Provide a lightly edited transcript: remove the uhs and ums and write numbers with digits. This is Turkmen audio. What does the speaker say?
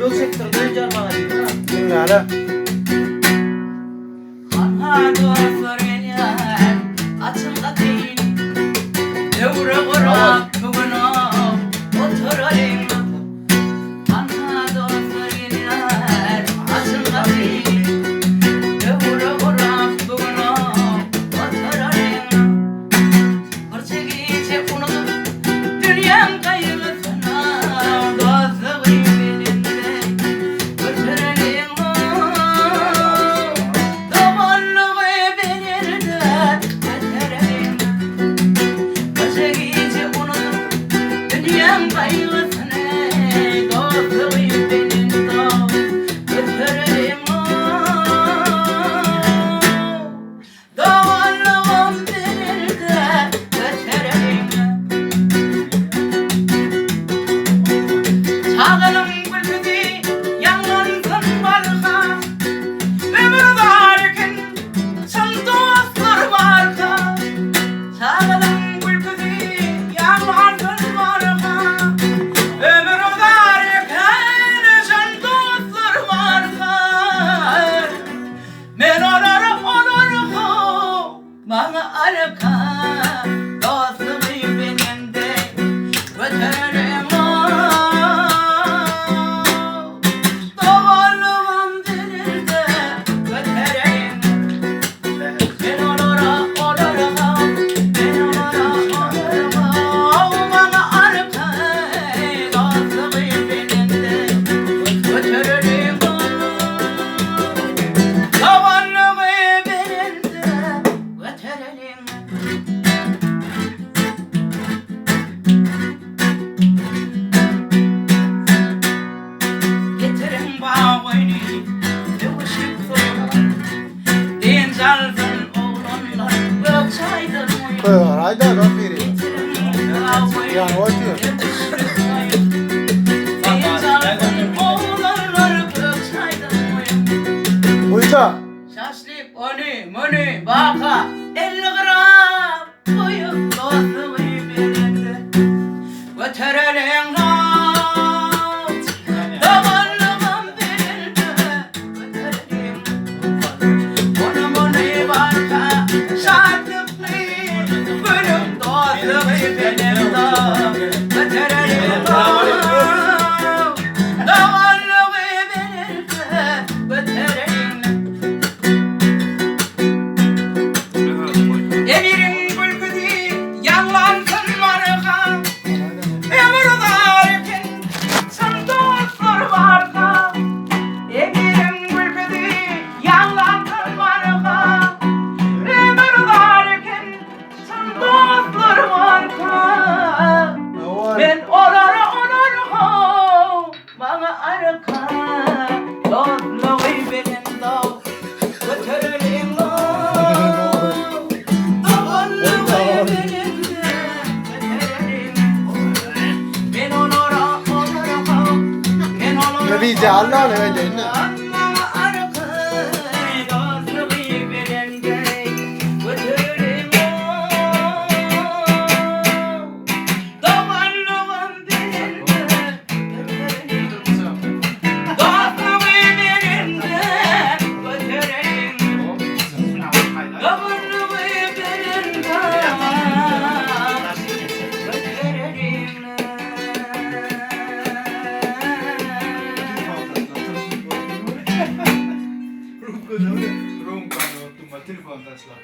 Video çekdir dynç almaga diýip. Diňläle. Hanha dostlar gelýär, açyň gapyny. Döwre gurap bu gün oturalyň. Hanha dostlar gelýär, açyň gapyny. Döwre gurap bu gün oturalyň. Birje gije unudyp dünýäň gaýgysyna dostlugy belende götereliň Doganlygy belende götereliň Birje gije unudyp dünýäň gaýgysyny dostlugy belende götereliň Doganlygym belende götereýin. Çagalyň gülküsi ýaňlansyn barha, Ömür bar eken, çyn dostlar barka. Çagalyň gülküsi ýaňlansyn barha, Ömür bar eken, çyn dostlar barka. Men olara olar how maňa arka Dostlugy belende götererin Doganlygym belende götererin Men olara olar how men olara olar how maňa arka Dostlugy belende götererin Doganlygy belende götereliň. Getiriň bagoýny sögüşip soýup. Dynç alsyn oglanlar gök çaýdan oýup. Aýda da biri. Getiriň bagoýny Ýanyp otyr. sögüşip soýup. Dynç alsyn oglanlar gök çaýdan oýup. Guýça. Şaşlyk ony muny baka 50 gram goýup dostlugy belende götereliň how doganlygym belende götereliň ony muny baka şatlykly günüň dostlugy belende götereliň how doganlygy belende götereliň. Emiriň gülküsi ýaňlansyn barha, Ömür uzar eken çyn dostlar barka. Emiriň gülküsi ýaňlansyn barha, Ömür uzar eken çyn dostlar barka. Men olara olar how Maňa arka dostlugy belende götereliň Doganlygy belende götereliň Men olara olara men olara Nebije Alla ne öýdeyinde. Maňa arka dostlugy belende götereliň Doganlygym belende Dostlugy belende götereýin Doganlygy belende götereýin. Rumkany unutdum, telefon taşlap.